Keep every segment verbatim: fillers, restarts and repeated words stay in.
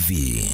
V.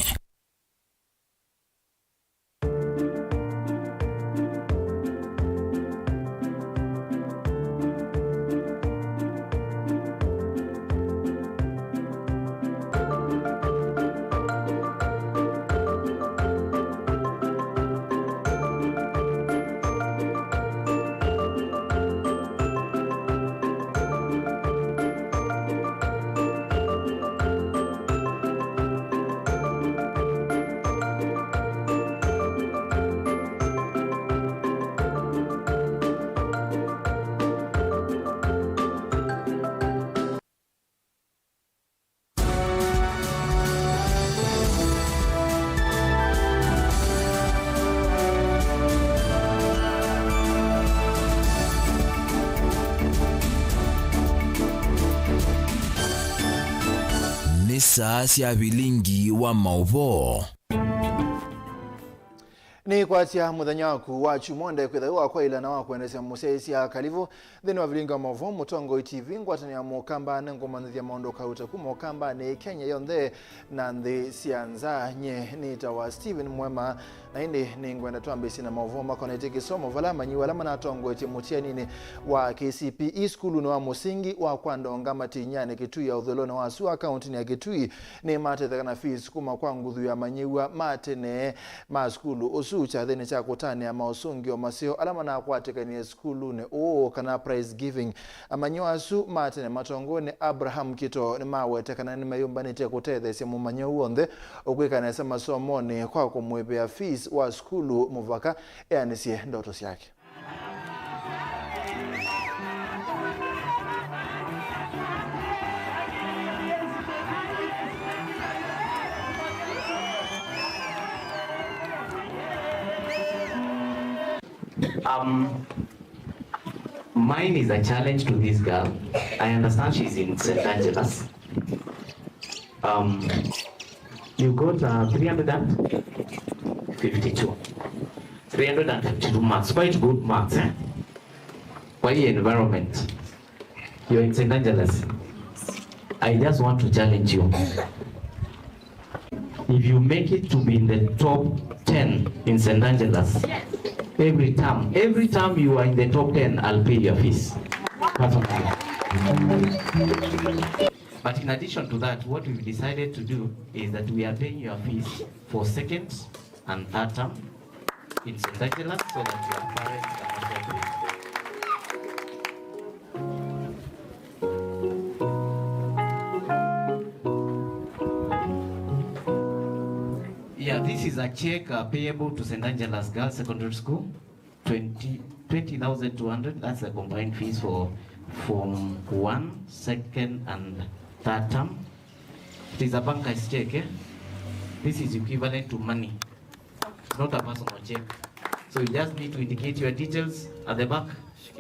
Nĩ saa sya vilingi wa maũvoo. Nĩkwasya mũthenya waku wa kyumwa ndekwĩtha wĩ wa kwaĩla na wa kũendeesya mũsyaĩĩsya. Kalĩvu nthĩnĩ wa vilingi wa maũvoo Mũtongoi T V. Ngwatanĩo ya Mũkamba nĩngũmanyĩthya maũndũ kauta kuma Ũkambanĩ, Kenya yonthe na nthĩ sya nza. Nyie nĩtawa Stephen Mwema, na ĩndĩ nĩngwenda twambĩĩsye na maũvoo makonetye kĩsomo, vala amanyĩw'a ala manatongoetye mũtianinĩ wa K C P E sukulunĩ wa mũsingi wa kwa Ndonga Matinyanĩ, Kitui ya ũthũĩlonĩ wa sua, kaũntĩnĩ ya Kitui, nĩmatetheka na fees kuma kwa nguthu ya amanyĩw'a ma tene ma sukulu ũsu kyathĩnĩ kya kũtanĩa maũsũngĩo maseo ala manakwatĩkanie sukulunĩ ũũ, kana prize giving. Amanyĩw'a asu ma tene matongoew'e nĩ Abraham Kito nĩmawete kana nĩmeyũmbanĩtye kũtetheesya mũmanyĩw'a w'onthe ũkwĩka nesa masomonĩ kwa kũmũĩvĩa fees wa sukulu mũvaka eanĩsye ndoto syake. Um, mine is a challenge to this girl. I understand she's in Saint Angelas. Um, you got, uh, three hundred and fifty-two. Three hundred and fifty-two marks. Quite good marks, eh? Kwa hii environment. You're in Saint Angelas. I just want to challenge you. If you make it to be in the top ten in Saint Angelas, every term, every term you are in the top ten, I'll pay your fees. Personally. But in addition to that, what we've decided to do is that we are paying your fees for second and third term in Saint Angelas so that your parents can also pay. Yeah, this is a check, uh, payable to Saint Angelas Girls Secondary School. Twenty, twenty thousand two hundred, that's the combined fees for Form one, second and third term. It is a banker's check, eh? This is equivalent to money. It's not a personal check. So you just need to indicate your details at the back,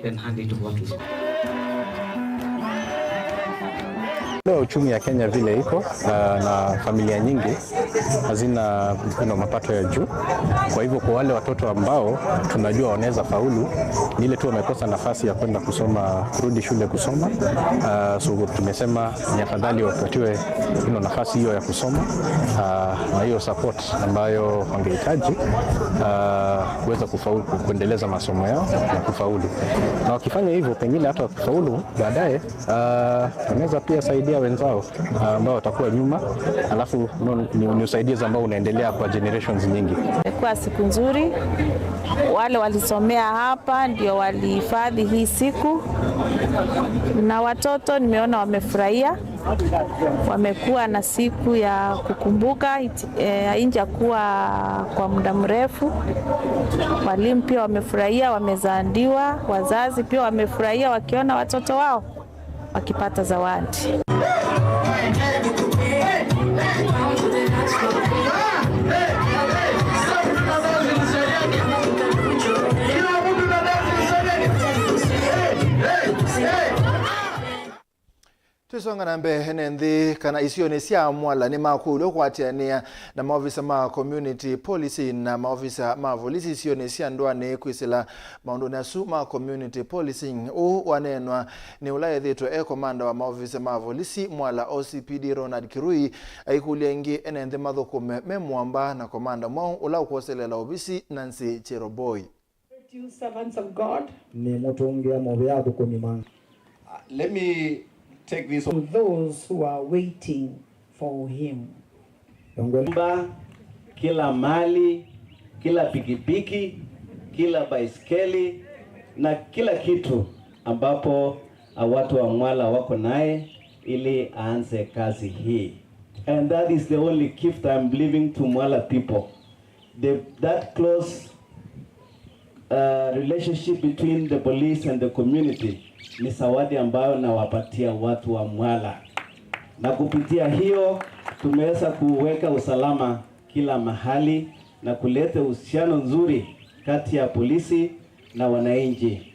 then hand it over to school. Leo uchumi ya Kenya vile iko, ah, na familia nyingi hazina, you know, mapato ya juu. Kwa hivyo, kwa wale watoto ambao tunajua wanaweza faulu, ni ile tu wamekosa nafasi ya kwenda kusoma, kurudi shule kusoma. Ah, so tumesema ni afadhali wapatiwe, you know, nafasi hiyo ya kusoma, ah, na hiyo support ambayo wangehitaji, ah, kuweza kufaulu, kuendeleza masomo yao na kufaulu. Na wakifanya hivyo, pengine hata wakifaulu baadaye, ah, wanaweza pia saidia wenzao, ah, ambao watakuwa nyuma, alafu no, ni, ni usaidizi ambao unaendelea kwa generations nyingi. Imekuwa siku nzuri. Wale walisomea hapa ndio walihifadhi hii siku, na watoto nimeona wamefurahia. Wamekuwa na siku ya kukumbuka, it-, eh, hainjakuwa kwa muda mrefu. Walimu pia wamefurahia, wamezawadiwa. Wazazi pia wamefurahia wakiona watoto wao wakipata zawadi. Tũsonga na mbee, ene nthĩ kana isionĩ sya Mwala nĩmakũlw'e kũatĩanĩa na maovisa ma community policing na maovisa ma volisi isionĩ sya ndũanĩ kwĩsĩla maũndũnĩ asu ma community policing. Ũu waneenwa nĩ ũla ethĩĩtwe e komanda wa maovisa ma volisi Mwala, O C P D Ronald Kirui, aikũlya ĩngĩ ene nthĩ mathũkũme me mũamba na komanda mwaũ ũla ũkwoselela ovisi, Nancy Cheroboi. You servants of God. Nĩmũtũngĩa mũvea athũkũmi ma. Uh, let me take this. To those who are waiting for him. Nyumba, kila mali, kila pikipiki, kila baiskeli na kila kitu ambapo, uh, watu wa Mwala wako naye ili aanze kazi hii. And that is the only gift I'm leaving to Mwala people. The, that close, uh, relationship between the police and the community ni zawadi ambayo nawapatia watu wa Mwala, na kupitia hiyo tumeweza kuweka usalama kila mahali na kuleta uhusiano nzuri kati ya polisi na wananchi.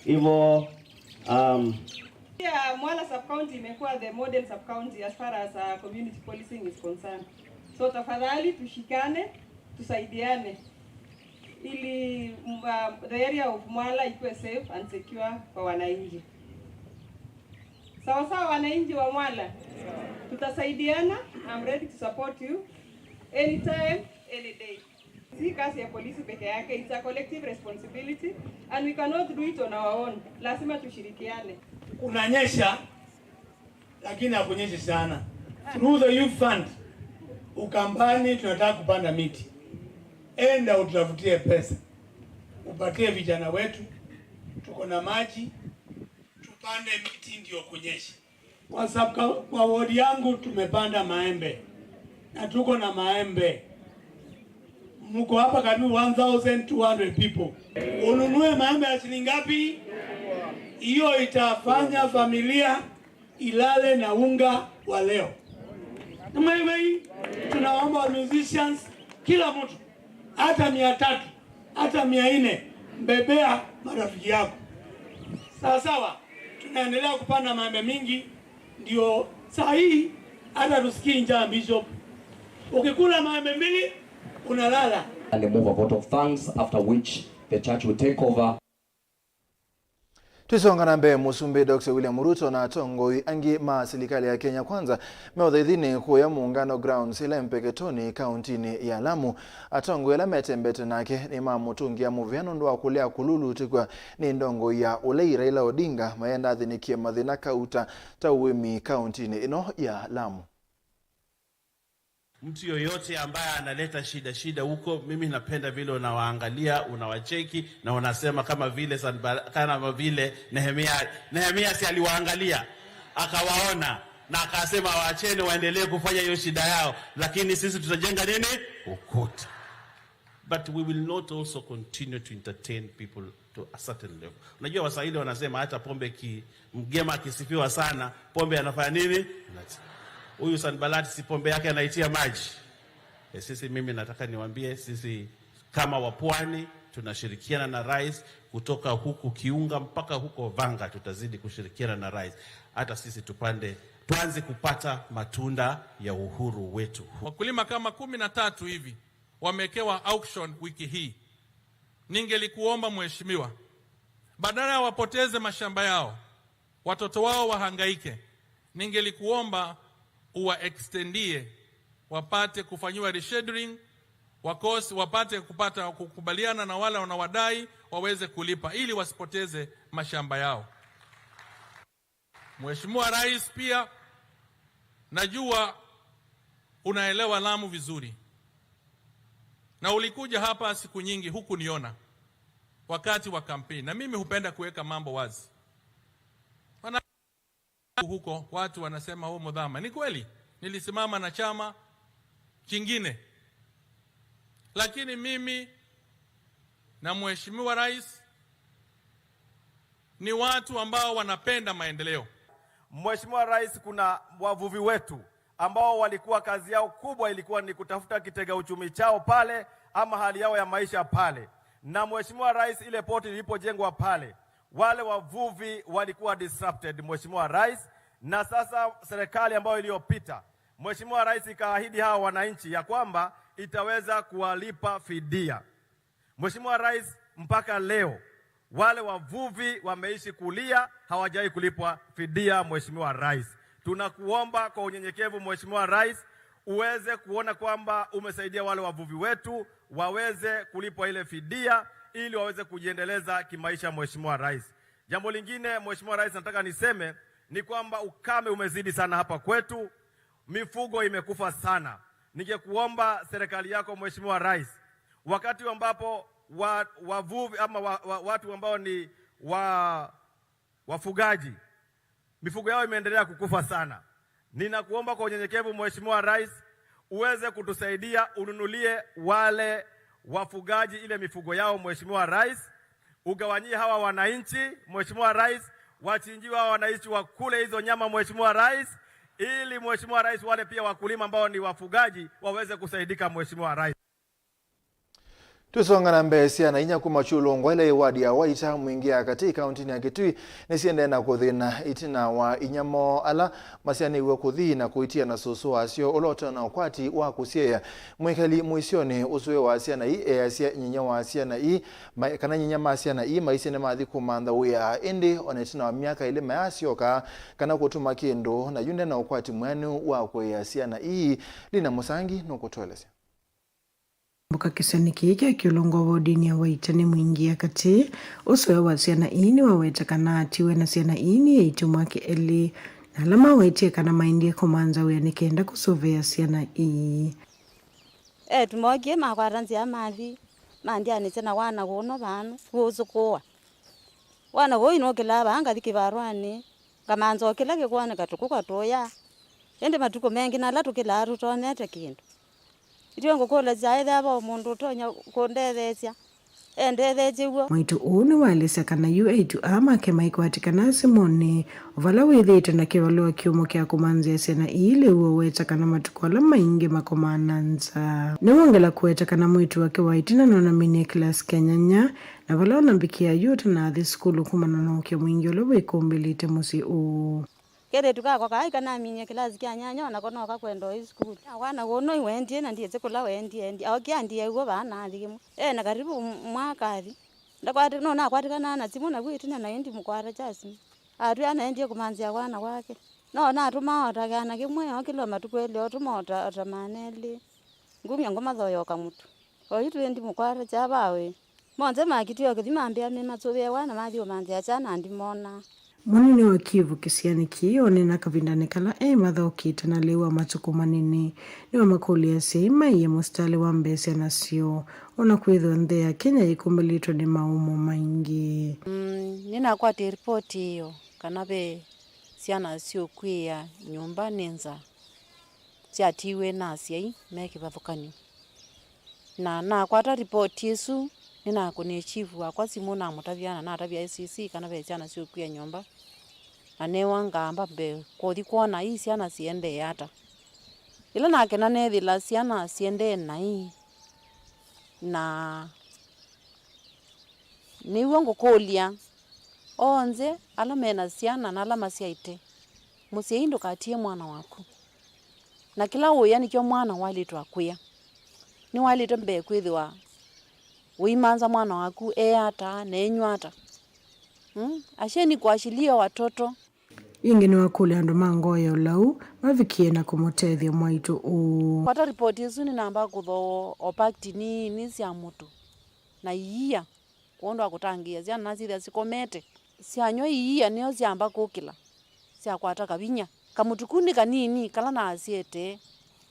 Hivyo, um, Pia Mwala sub county imekuwa the model sub county as far as, uh, community policing is concerned. So tafadhali tushikane, tusaidiane ili, mm, uh, the area of Mwala ikuwe safe and secure kwa wananchi. Sawa sawa, wananchi wa Mwala, tutasaidiana. I'm ready to support you anytime, any day. Si kazi ya polisi peke yake, it's a collective responsibility and we cannot do it on our own. Lazima tushirikiane. Kunanyesha, lakini hakunyeshi sana. Through the youth fund, Ukambani tunataka kupanda miti. Enda ututafutie pesa, upatie vijana wetu, tuko na maji, tupande miti ndio kunyeshe. Kwa sub-, kwa ward yangu tumepanda maembe na tuko na maembe. Mko hapa karibu one thousand two hundred people. Ununue maembe ya shilingi ngapi? Hiyo itafanya familia ilale na unga wa leo. Na mwewe hii, tunaomba wa musicians, kila mtu, hata mia tatu, hata mia nne, mbebea marafiki yako. Sawa sawa, tunaendelea kupanda maembe mingi, ndio saa hii hata tusikii njaa, Bishop. Ukikula maembe mbili, unalala. And a move, a vote of thanks, after which the church will take over. Twĩsonga na mbee, Mũsumbĩ Doctor William Ruto na atongoi angĩ ma silikalĩ ya Kenya Kwanza me ũthaithinĩ kũya Muungano Grounds ĩla Mpeketoni, kauntinĩ ya Lamu. Atongoi ala metembete nake nĩmamũtũngĩa mũvea nũndũ wa kũlea kũlulutĩkw'a nĩ ndongoi ya ũlei Raila Odinga, mayenda athĩnĩkĩe mathĩna kauta ta ũĩmi kauntinĩ ĩno ya Lamu. Mtu yoyote ambaye analeta shida shida huko, mimi napenda vile unawaangalia, unawacheki na unasema kama vile Sanbal-, kama vile Nehemia, Nehemia si aliwaangalia, akawaona na akasema waacheni waendelee kufanya hiyo shida yao, lakini sisi tutajenga nini? Ukuta. But we will not also continue to entertain people to a certain level. Unajua Waswahili wanasema hata pombe ki-, mgema akisifiwa sana, pombe anafanya nini? Anati-, huyu Sanbalati si pombe yake anaitia maji? E, sisi, mimi nataka niwaambie, sisi kama wapwani tunashirikiana na rais kutoka huku Kiunga mpaka huko Vanga, tutazidi kushirikiana na rais. Hata sisi tupande, tuanze kupata matunda ya uhuru wetu. Wakulima kama kumi na tatu hivi wamewekewa auction wiki hii. Ningelikuomba mheshimiwa, badala ya wapoteze mashamba yao, watoto wao wahangaike, ningelikuomba uwaextendie, wapate kufanyiwa rescheduling, wakose, wapate kupata kukubaliana na wale wanawadai, waweze kulipa ili wasipoteze mashamba yao. Mheshimiwa Rais, pia najua unaelewa Lamu vizuri. Na ulikuja hapa siku nyingi hukuniona wakati wa kampeni. Na mimi hupenda kuweka mambo wazi. Maana huko watu wanasema, "Oh, Muthama." Ni kweli, nilisimama na chama kingine. Lakini mimi na Mheshimiwa Rais ni watu ambao wanapenda maendeleo. Mheshimiwa Rais, kuna wavuvi wetu ambao walikuwa kazi yao kubwa ilikuwa ni kutafuta kitega uchumi chao pale ama hali yao ya maisha pale. Na Mheshimiwa Rais, ile poti ilipojengwa pale, wale wavuvi walikuwa disrupted, Mheshimiwa Rais, Na sasa serikali ambayo iliyopita, Mheshimiwa Rais ikaahidi hawa wananchi ya kwamba itaweza kuwalipa fidia. Mheshimiwa Rais, mpaka leo wale wavuvi wameishi kulia, hawajawahi kulipwa fidia. Mheshimiwa Rais, tunakuomba kwa unyenyekevu, Mheshimiwa Rais, uweze kuona kwamba umesaidia wale wavuvi wetu waweze kulipwa ile fidia ili waweze kujiendeleza kimaisha, Mheshimiwa Rais. Jambo lingine, Mheshimiwa Rais, nataka niseme ni kwamba ukame umezidi sana hapa kwetu, mifugo imekufa sana. Ningekuomba serikali yako, Mheshimiwa Rais, wakati ambapo wa, wavuvi ama wa, wa, watu ambao ni wa, wafugaji, mifugo yao imeendelea kukufa sana. Ninakuomba kwa unyenyekevu, Mheshimiwa Rais, uweze kutusaidia ununulie wale wafugaji ile mifugo yao, Mheshimiwa Rais, ugawanyie hawa wananchi, Mheshimiwa Rais, wachinjiwe hawa wananchi wakule hizo nyama, Mheshimiwa Rais, ili, Mheshimiwa Rais, wale pia wakulima ambao ni wafugaji waweze kusaidika, Mheshimiwa Rais. Tũsonga na mbee, syana inya kuma Kyũlũngwa ĩla yĩ wadi ya Waita, Mwingi ya Katĩ, kaũntĩnĩ ya Kitui, nĩsiendee na kũthĩna ĩtina wa inyia moo ala masyaanĩw'e kũthi na kũitia na sũsũ wasyo ũla ũte na ũkwati wa kũsyaĩa. Mwĩkali mũisyonĩ ũsu wĩ wa syana ii easya nyinyia wa syana ii ma-, kana nyinyia ma syana ii maisye nĩmathi kũmantha wĩa, ĩndĩ o na ĩtina wa myaka ĩlĩ mayasyoka kana kũtuma kĩndũ, na yu nde na ũkwati mwĩanĩu wa kũĩĩa syana ii. Lina Mũsangi nũkũtũelesya. Mboka kĩsionĩ kĩĩ kya Kyũlũngwa wodinĩ ya Waita nĩ Mwingi ya Katĩ, ũsũe wa syana ii nĩwaweta kana atiwe na syana ii nĩ eĩtu make elĩ, na ala mawetie kana maendie kũmantha wĩa nĩ kenda kũsũvĩa syana ii. Eĩtu mookie makwata nzĩa mathi, mandyanĩsya na wana kũno vanu kũũsũkũa. Wana kũu inũkĩlaa vaa ngathi kĩvarũanĩ, ngamantha o kĩla kĩkwoneka tũkũka tũya. Ĩndĩ matukũ mengĩ na ala tũkĩlaa tũtonete kĩndũ. Ithyĩ ngũkũlya, syaĩthĩa ve mũndũ ũtonya kũndetheesya, endetheesye w'o. Mwaitũ ũũ nĩwaelesya kana yu eĩtu aa make maikwatĩkana simũnĩ, o vala wĩthĩĩtwe na kĩvalũa kĩũmũ kya kũmanthĩa syana ii lĩu, waweta kana matukũ ala maingĩ makomaa na nzaa. Nĩwongela kũweta kana mwĩĩtu wake wa ĩtina nonaminie kĩlasi kya nyanya, na vala ũnambĩkĩa yu ũtanathi sukulu kumana na ũkĩa mwingĩ ũla wĩkũmbĩlĩte mũsyĩ ũũ. Kelĩtu kakwa kaĩ kanaminie kĩlasi kya nyanya, o nako no kakwenda ũi sukulu. Akwana kũno iwendie na ndiĩsĩ kũla wendie, endi-, aokie andiew'o vaa nathi kĩmwe. E na karibu m-, mwaka athi. Ndakwati-, no nakwatĩkanaa na simũ naw'o ĩtina na ĩndĩ mũkwata kya simũ. Atwĩa naendie kũmanthĩa kwana kwake. No natũmaa ota kĩana kĩmwe, okĩlwa matukũ elĩ otũma ota, ota maana elĩ. Ngumya ngũmathoya o kamũtu. Oyu twĩ ndimũkwata kya vawe. Monthe makitie o kĩthi mambĩa nĩmasũvĩawa na mathi ũmanthĩa kya na ndimona. Mũnene wa Kivu kĩsianĩ kĩĩ onena kavindanĩ kala e mathokĩte na lĩu wa matukũ manene, nĩwamakũlya asyai maiye mũsitalĩ wa mbee syana syoo, ona kwĩthwa nthĩ ya Kenya yĩkũmbĩlĩtwe nĩ maũmũ maingĩ. Mm, nĩnakwatie ripoti ĩyo kana ve syana syũkw'ĩĩa nyũmba nĩ nzaa syatiiwe na asyai me kĩvathũkany'o. Na nakwata ripoti ĩsu, nĩnakũnie chief wakwa simũ namũtavya, na natavya A C C kana ve syana syũkw'ĩĩa nyũmba, na newa ngamba mbee kũthi kwona ii syana siendee ata. Ĩla nakena neethĩla syana siendee naĩ, na nĩw'o ngũkũlya, onthe ala me na syana na ala masyaĩte, mũsyai ndũkatie mwana waku. Na kĩla ũĩa nĩkyo mwana waĩlĩtwe akwĩa. Nĩwaĩlĩtwe mbee kwĩthĩwa ũimanza mwana waku e ata na enyw'a ata. Mm? Acheni kuachilia watoto. Ĩngĩ nĩwakũlya andũ ma ngoo ya ũlau mavikie na kũmũtethya mwaitũ ũũ. Kwata ripoti ĩsu nĩnamba kũthooa o pakiti nini sya mũtu na iia, kwondũ wa kũtangĩĩa syana nasyĩthĩa sikomete. Syanyw'a iia nĩyo syamba kũkĩla, syakwata kavinya. Kamũtu kau nĩ kanini kala naasyete.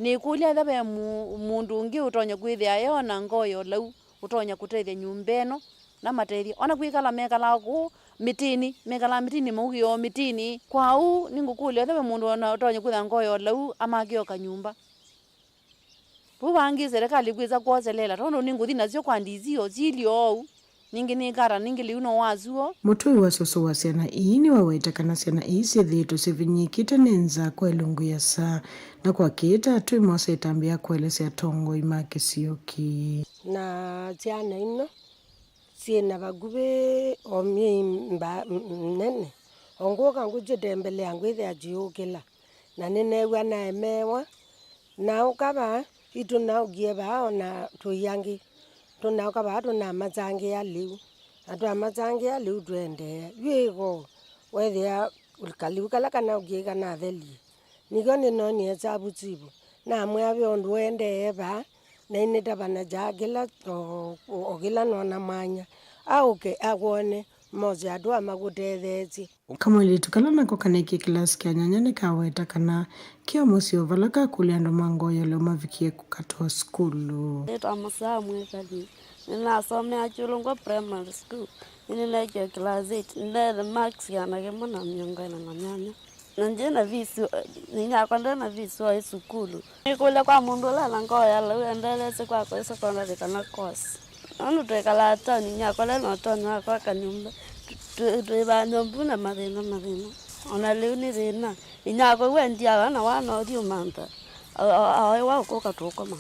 Nĩkũlya ethĩwa ve mu-, mũndũ ũngĩ ũtonya kwĩthĩa eona ngoo ya ũlau ũtonya kũtethya nyũmba ĩno, na matethye. Ona kwĩkala mekalaa kũu mĩtĩnĩ, mekalaa mĩtĩnĩ, maugĩe o mĩtĩnĩ. Kwa ũu, nĩngũkũlya, ethĩwa ve mũndũ ona ũtonya kwĩthĩa ngoo ya ũlau, amake o kanyũmba. Vau vangĩ, serikali kwĩsa kwoselela, tondũ nĩngũthi nasyo kwa D C o silyo ou. Ningĩ nĩkata, ningĩ lĩu no wasuo. Mũtũi wa sũsũ wa syana ii nĩwaweta kana syana ii syĩthĩĩtwe sivinyĩĩkĩte nĩ nzaa kwa ĩlungu ya saa, na kwa kĩĩ ta atũi mose ĩtambya ya kũelesya atongoi ma kĩsio kĩĩ. Na syana ino syĩ na vakuvĩ o myei mba-, m-, nene, O ngũka ngũkyũtembelea ngwĩthĩa kyũũkĩla, na nĩneew'a naemeewa. Naũka vaa, itũnaũkie vaa o na tũi angĩ. Tũnaũka vaa tũnamatangĩĩa lĩu, na twamatangĩĩa lĩu tũendee. Yu ĩko weethĩa kalĩu kala kanaũkie kanathelie. Nĩkyo nĩnoonie kyavu kyivu, namwĩa ve ũndũ ũendee vaa, na nĩtavanakya kĩla o, o, o kĩla noona mwanya. Aũke akwone, mose andũ amakũtetheesye. Kamwĩlĩtu kala nako kaneekie kĩlasi kya nyanya nĩkaweta kana ke o mũsyĩ o vala kakũlya andũ ma Ngoyole ũmavikĩe kũkatwaa sukulu. Nĩtwa Mũsaa Mwĩkali. Nĩnasomea Kyũlũngwa Primary School. Nĩnĩneekie class eight. Nĩneete marks ĩana yĩmwe na mĩongo ĩna na nyanya. Na ndyĩ na fees, inyakwa nde na fees wa sukulu. Nĩkũlya kwa mũndũ ũla na ngoo ya lou endeelesye kwa kũĩ secondary kana course. Nũndũ twĩkalaa taoni, inyakwa nde na ũtonyi wa kwaka nyũmba. Twĩ- twĩvaa nyũmbu na mathĩna mathĩna. O na lĩu nĩ thĩna. Inyakwa wendie ava na wana ũthi ũmantha. Aoĩwa ũkũka tũkoma.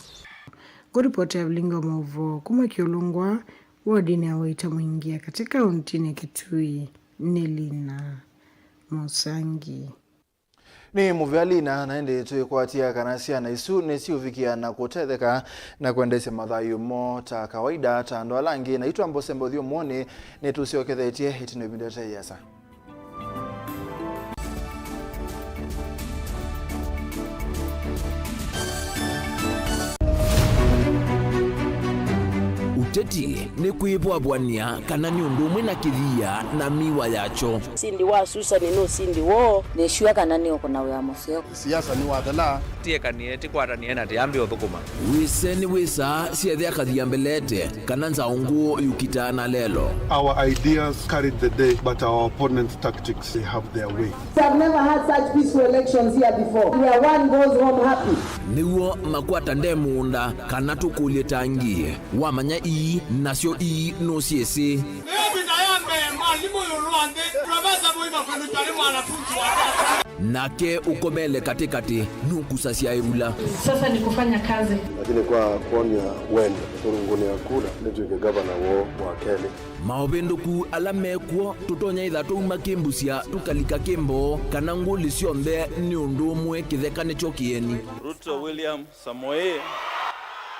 Kũripoti ya vilingi wa maũvoo kuma Kyũlũngwa, wodinĩ ya Waita Mwingi ya katĩ kaũntĩnĩ ya Kitui, nĩ Lina Mũsangi. Nĩ mũvea Lina, na ĩndĩ twĩkwatĩa kana syana isu nĩsiũvikĩa na kũtetheka na kwendeesya mathayũ moo ta kawaida ta andũ ala angĩ, na itwamba ũsembe ũthyũmũonĩ nĩtũsyokethetye ĩtina ĩvinda ĩte ĩasa. Ũteti nĩ kwĩvwavw'ania kana nĩ ũndũ ũmwe na kĩthia na mĩwa yakyo. Ũsindi wa Susani nĩ ũsindi woo. Nĩ sure kana nĩ ũkũna wĩa mũseo. Siasa nĩ wathela. Tiekanie, tikwatanĩe na tiambi ũthũkũma. Wĩse nĩ wĩsa syethĩa kathia mbelete, kana nzaũngũ yũkitaa na lelo. Our ideas carried the day, but our opponents' tactics, they have their way. We have never had such peaceful elections here before, where one goes home happy. Nĩw'o makwata nde mũũnda, kana tũkũlye tangi. Wamanya ii, nasyo ii nũsyĩsĩ. Ĩvinda ya mbee, mwalimũ ĩũlũ wa nthĩ, Profesa Mũima Kũlũtwa nĩ mwanafunzi wa tata. Nake ũkomele katĩkatĩ, nũkusasya ĩvula. Sasa ni kufanya kazi. Lakini kwa kuonia wendo, kũrũngũnĩa kura, nĩtw'ĩke gavana woo wa kelĩ. Maũvĩndũku ala me kw'o, tũtonya ĩtha twauma kĩmbusya, tũkalika kĩmboo, kana ngũlĩ syonthe nĩ ũndũ ũmwe, kĩtheka nĩkyo kĩeni. Ruto William Samoei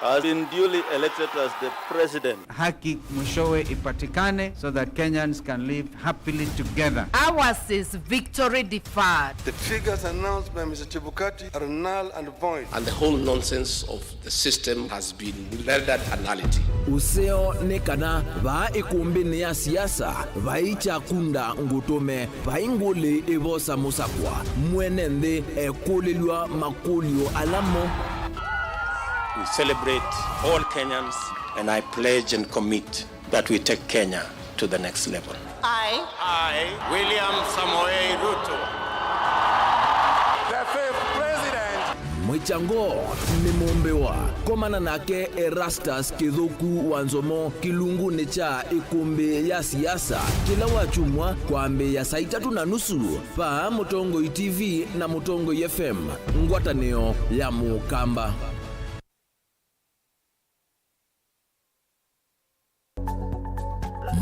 has been duly elected as the president. Haki mwishowe ipatikane so that Kenyans can live happily together. Ours is victory deferred. The figures announced by Mister Chebukati are null and void. And the whole nonsense of the system has been rendered a nullity. Ũseo nĩ kana vaa ĩkũmbĩnĩ ya siasa vai kyakunda ngũtũme. Vai ngũlĩ ĩvosa mũsakwa, mwene nthĩ ekũlĩlw'a makũlyo ala mo. We celebrate all Kenyans, and I pledge and commit that we take Kenya to the next level. I, I, William Samoei Ruto, the fifth president. Mwĩkyango nĩ mũmbĩwa. Komana nake Erastus Kĩthũku wa Nzomo kĩlungunĩ kya ĩkũmbĩ ya siasa kĩla wakyumwa kwambĩĩa saa itatũ na nusu vaa Mũtongoi T V na Mũtongoi F M, ngwatanĩo ya Mũkamba.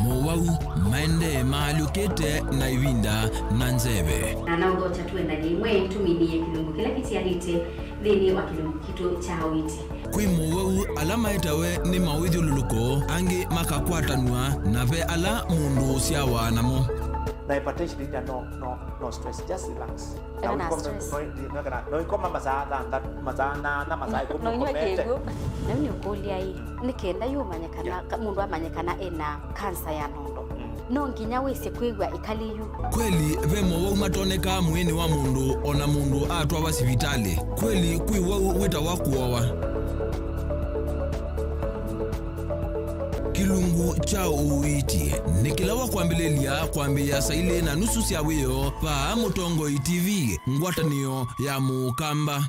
Mowau maendee maalyũkĩte na ĩvinda na nzeve. Na naũthokya tũendany'e ĩmwe tũminĩe kĩlungu kĩla kĩtialĩte nthĩnĩ wa kĩlungu kitũ kya ũiiti. Kwĩ mowau ala maetawe nĩ mawĩthyũlũlũko, angĩ makakwatanw'a, na ve ala mũndũ ũsyawa namo. Na hypertension ĩnya no, no, no stress, just relax. Eka na stress. No, no, no, no, no, ikoma masaa thanthatũ, masaa nana, masaa ĩkũmi ũkomete. No inywa kĩw'ũ. Na yu nĩũkũlya ĩ, nĩ kenda yu ũmanye kana, yeah, ka-, mũndũ amanye kana ena kansa ya nondo. Mm. No nginya wĩsĩ kwĩw'a ĩkalĩ yu. Kweli ve mowau matonekaa mwĩĩnĩ wa mũndũ o na mũndũ atwawa sivitalĩ? Kweli kwĩ wau wĩtawa kũowa? Kĩlungu kya ũiiti nĩ kĩla wakwambĩlĩlya kwambĩĩa saa ilĩ na nusu sya wĩoo vaa Mũtongoi T V, ngwatanĩo ya Mũkamba.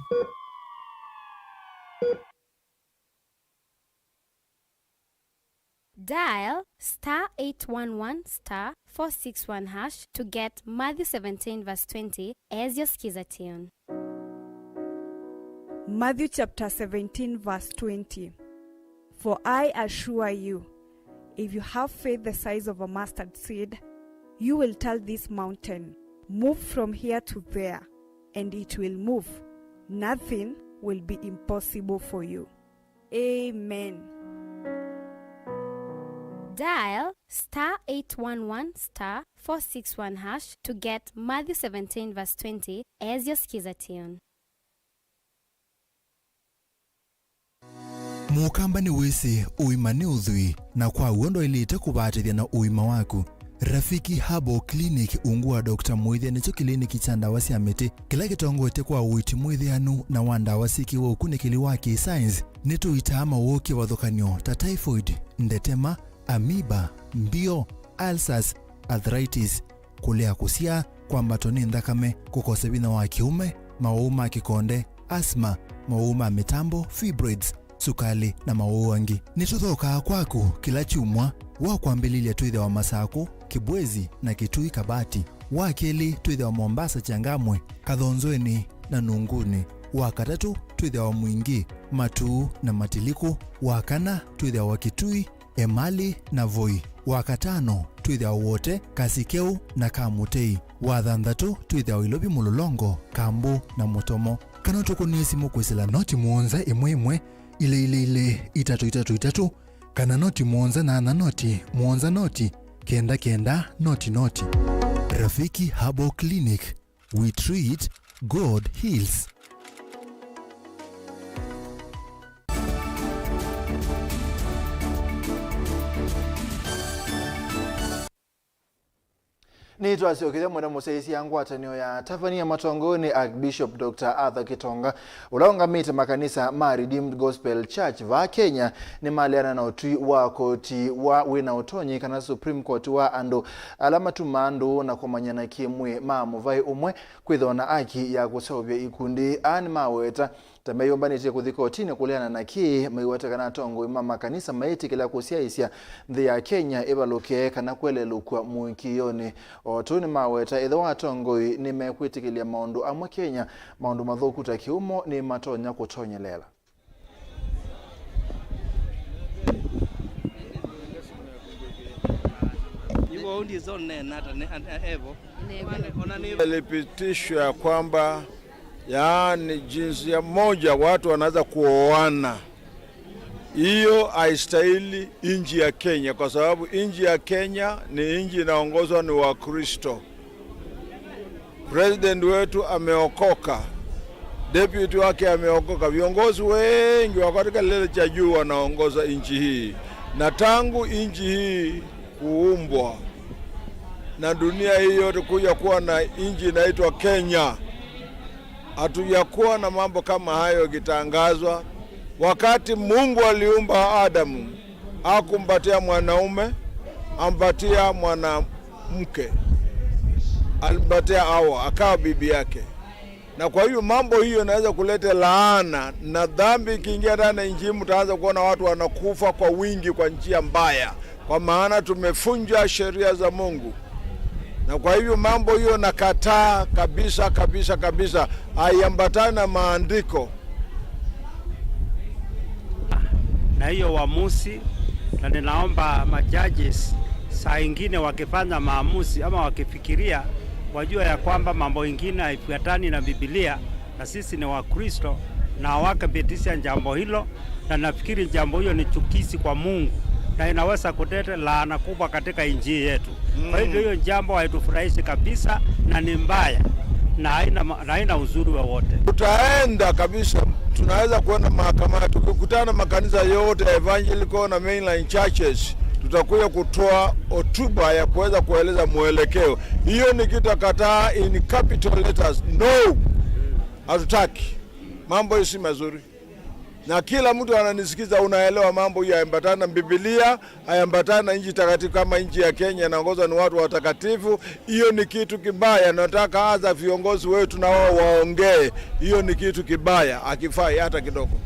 Dial star eight one one star four six one hash to get Matthew seventeen verse twenty as your Skiza tune. Matthew chapter seventeen, verse twenty. For I assure you, if you have faith the size of a mustard seed, you will tell this mountain, Move from here to there, and it will move. Nothing will be impossible for you. Amen. Dial star eight one one star four six one hash to get Matthew seventeen verse twenty as your skiza tune. Mũkamba nĩwĩsĩ ũima nĩ ũthwii, na kwa w'o ndwaĩlĩte kũvatĩthya na ũima waku. Rafiki Herbal Clinic ungu wa Doctor Mũĩthya nĩkyo kĩliniki kya ndawa sya mĩtĩ kĩla kĩtongoetye kwa ũiiti mwĩthĩanu na wa ndawa syĩkĩĩwe ũkunĩkĩli wa kĩ-science. Nĩtũitaa mawoo kĩvathũkany'o ta typhoid, ndetema, amoeba, mbio, ulcers, arthritis, kũlea kũsyaa, kwambatwa nĩ nthakame, kũkosa vinya wa kĩũme, mawau ma kĩkonde, asthma, mawau ma mĩtambo, fibroids, sukalĩ, na mawau angĩ. Nĩtũthookaa kwaku kĩla kyumwa. Wa kwambĩlĩlya twĩthĩawa Masakũ, Kĩbwezi, na Kitui Kabati. Wa kelĩ twĩthĩawa Mombasa Changamwe, Kathonzweni, na Nunguni. Wa katatũ twĩthĩawa Mwingi, Matuu, na Matiliku. Wa kana twĩthĩawa Kitui, Emali, na Voi. Wa katano twĩthĩawa Wote, Kasikeu, na Kamutei. Wa thanthatũ twĩthĩawa Ilovi, Mũlolongo, Kambu, na Mũtomo. Kana ũtũkũnĩe simũ kwĩsĩla noti mũonza ĩmwe ĩmwe, ilĩ ilĩ ilĩ, itatũ itatũ itatũ, kana noti mũonza nyanya noti mũonza noti kenda kenda noti noti. Rafiki Herbal Clinic, we treat, God heals. Nĩtwasyokethya mwene mũsyaĩĩsya ngwatanĩo ya Tavania matongoew'e nĩ Archbishop Doctor Arthur Kitonga, ũla ũngamĩte makanisa ma Redeemed Gospel Church vaa Kenya, nĩmaleana na ũtwi wa koti wa wĩ na ũtonyi, kana Supreme Court, wa andũ ala matumaa ndũũ na kũmanyana kĩ-mwĩĩ ma mũvaĩ ũmwe kwĩthĩwa na aki ya kũseũvya ikundi. Aa nĩmaweta ta meyũmbanĩtye kũthi kotinĩ kũleana na kĩĩ maiweta kana atongoi ma makanisa maĩtĩkĩla kũsyaĩĩsya nthĩ ya Kenya ĩvalũke kana kwelelũkw'a mũĩkĩĩonĩ. O tũu nĩmaweta, ethĩwa atongoi nĩmekwĩtĩkĩlya maũndũ amwe Kenya, maũndũ mathũku ta kĩumo nĩmatonya kũtonyelela. Ilipitishwa ya kwamba, yaani, jinsia moja watu wanaweza kuoana. Hiyo haistahili nchi ya Kenya, kwa sababu nchi ya Kenya ni nchi inaongozwa ni Wakristo. President wetu ameokoka, deputy wake ameokoka, viongozi wengi wako katika kilele cha juu wanaongoza nchi hii. Na tangu nchi hii kuumbwa na dunia hii yote kuja kuwa na nchi inaitwa Kenya, hatujakuwa na mambo kama hayo ikitangazwa. Wakati Mungu aliumba Adamu, hakumpatia mwanaume, ampatia mwanamke. Alimpatia Hawa, akawa bibi yake. Na kwa hivyo mambo hiyo inaweza kuleta laana na dhambi ikiingia ndani ya nchi, mtaanza kuona watu wanakufa kwa wingi kwa njia mbaya, kwa maana tumevunja sheria za Mungu. Na kwa hivyo mambo hiyo nakataa kabisa, kabisa, kabisa. Haiambatani na maandiko. Na hiyo uamuzi, na ninaomba ma judges saa ingine wakifanya maamuzi ama wakifikiria, wajue ya kwamba mambo ingine haifuatani na Biblia, na sisi ni Wakristo, na wakapitisha jambo hilo, na nafikiri jambo hiyo ni chukizi kwa Mungu, na inaweza kuleta laana kubwa katika nchi yetu. Kwa hivyo hiyo jambo haitufurahishi kabisa na ni mbaya na haina ma-, na haina uzuri wowote. Tutaenda kabisa, tunaweza kuenda mahakamani. Tukikutana makanisa yote ya evangelical na mainline churches, tutakuja kutoa hotuba ya kuweza kueleza mwelekeo. Hiyo ni kitu takataa in capital letters. No! Hatutaki. Mambo hiyo si mazuri. Na kila mtu ananisikiza, unaelewa mambo hiyo hayaambatani na Biblia, hayaambatani na nchi takatifu kama nchi ya Kenya inaongozwa ni watu watakatifu. Hiyo ni kitu kibaya. Nataka hasa viongozi wetu na wao waongee. Hiyo ni kitu kibaya, hakifai hata kidogo.